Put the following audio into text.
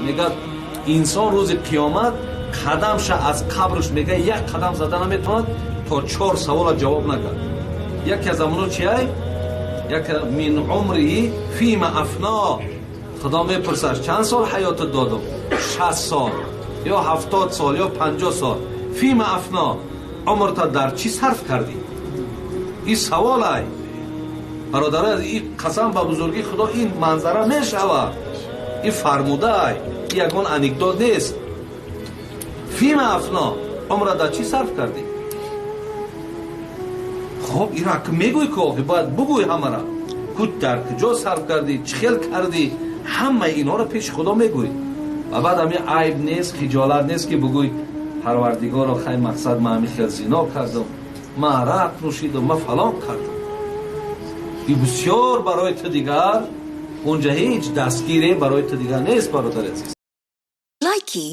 Мегӯяд, инсон рӯзи қиёмат қадамша аз қабрш, мега, як қадам зада наметавонад, то чор савола ҷавоб накард. Яке аз амоно чиай? Як من عمره فيما أفناه. Худо мепурсад: чанд сол ҳаётат додум? 60 сол ё 70 сол ё 50 сол. فيما أفناه, умрта дар чӣ сарф кардӣ? Ин саволай, бародари, ин қасам ба бузургии Худо, ин манзара мешавад. Ин фармудаай, ин ягон анекдот нест. فيما أفناه, умра дар чӣ сарф кардӣ? Хоб, ира мегӯй ки охи бояд бугӯй ҳамара ку дар куҷо сарф кардӣ, чӣ хел кардӣ, ҳамаи инҳоро пеши Худо мегӯй. Ва баъд ҳами айб нест, хиҷолат нест, ки бугӯй: «Парвардигоро, хай, мақсад, ман ҳами хел зино кардам, ман арақ нӯшидам, ман фалон кардам». И бисёр барои ту дигар унҷа ҳеҷ дастгире барои ту дигар нест, бародари азиз. Likey.